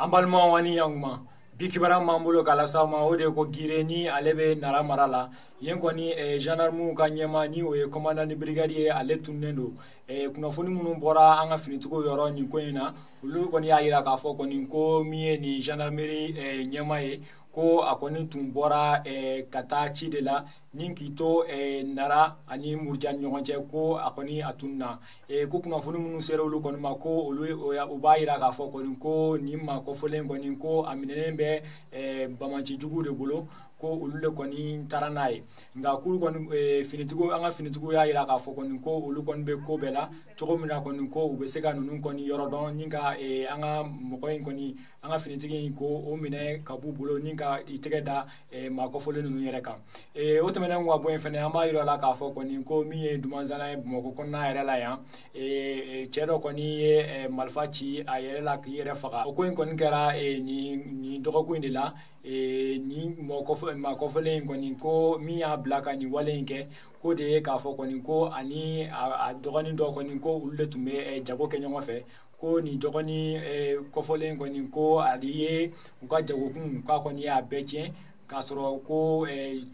An balimaw ani yankuma, bi kibaruya m'an bolo k'a lase aw ma, o de ye ko Gire ni ale bɛ Nara mara la yen kɔni, gendarmew ka ɲɛmaa ni o ye commandant de brigade ye, ale tununnen don. Kunnafoni minnu bɔra an ka finitigiw yɔrɔ nin ko in na, olu kɔni y'a jira k'a fɔ kɔni ko min ye nin gendarmerie ɲɛmaa ye, ko a kɔni tun bɔra ka taa ci de la ni k'i to Nara ani Muruja ni ɲɔgɔn cɛ, ko a kɔni a tununna. Ko kunnafoni minnu sera olu kɔni ma, ko olu u b'a jira k'a fɔ kɔni ko nin maa kɔfɔlen kɔni, ko a minɛnen bɛ banbaanci juguw de bolo, ko olu de kɔni taara n'a ye. Nka k'olu kɔni finitigiw, an ka finitigiw y'a jira k'a fɔ kɔni ko olu kɔni bɛ ko bɛɛ la cogo min na kɔni, ko u bɛ se ka ninnu kɔni yɔrɔ dɔn ni ka an ka mɔgɔ in kɔni, an ka finitigi in, ko o minɛ ka b'u bolo ni ka i tɛgɛ da maa kɔfɔlen ninnu yɛrɛ kan. O tɛmɛnen ka bɔ yen fɛnɛ, an b'a yira la k'a fɔ kɔni ko min ye Dumanzana ye Bamakɔ kɔnɔna yɛrɛ la yan, cɛ dɔ kɔni ye marifa ci a yɛrɛ la k'i yɛrɛ faga. O ko in kɔni kɛra nin dɔgɔkun in de la. Nin maa kɔfɔlen in kɔni, ko min y'a bila ka nin wale in kɛ, ko de ye k'a fɔ kɔni ko ani a dɔgɔnin dɔ kɔni, ko olu de tun bɛ jago kɛ ɲɔgɔn fɛ, ko nin dɔgɔnin kɔfɔlen kɔni, ko ale ye u ka jagokun k'a kɔni y'a bɛɛ tiɲɛ, k'a sɔrɔ ko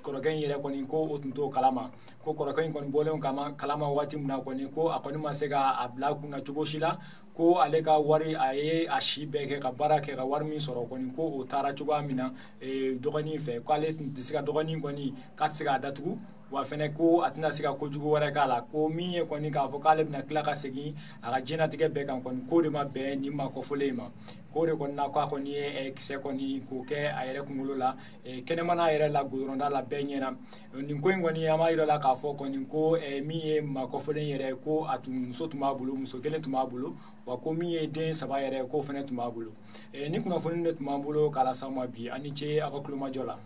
kɔrɔkɛ in yɛrɛ kɔni, ko o tun t'o kalama. Ko kɔrɔkɛ in kɔni bɔlen kalama waati min na kɔni, ko a kɔni ma se ka a bila a kunna cogo si la ko ale ka wari, a ye a si bɛɛ kɛ ka baara kɛ ka wari min sɔrɔ kɔni, ko o taara cogoya min na dɔgɔnin fɛ, ko ale tun tɛ se ka dɔgɔnin kɔni, k'a tɛ se k'a datugu, wa fɛnɛ ko a tɛna se ka kojugu wɛrɛ k'a la, ko min ye kɔni k'a fɔ k'ale bɛna tila ka segin a ka diɲɛlatigɛ bɛɛ kan kɔni, k'o de ma bɛn nin maa kɔfɔlen in ma. K'o de kɔni na, k'a kɔni ye kisɛ kɔni k'o kɛ a yɛrɛ kunkolo la kɛnɛmana yɛrɛ la, goudronda la, bɛɛ ɲɛna. Nin ko in kɔni, an b'a yira la k'a fɔ kɔni ko min ye maa kɔfɔlen yɛrɛ, ko a tun muso tun b'a bolo, muso kelen tun b'a bolo, wa ko min ye den 3 yɛrɛ, k'o fɛnɛ tun b'a bolo. Ni kunnafoni de tun b'an bolo k'a lase aw ma bi. Aw ni ce aw ka tulomajɔ la.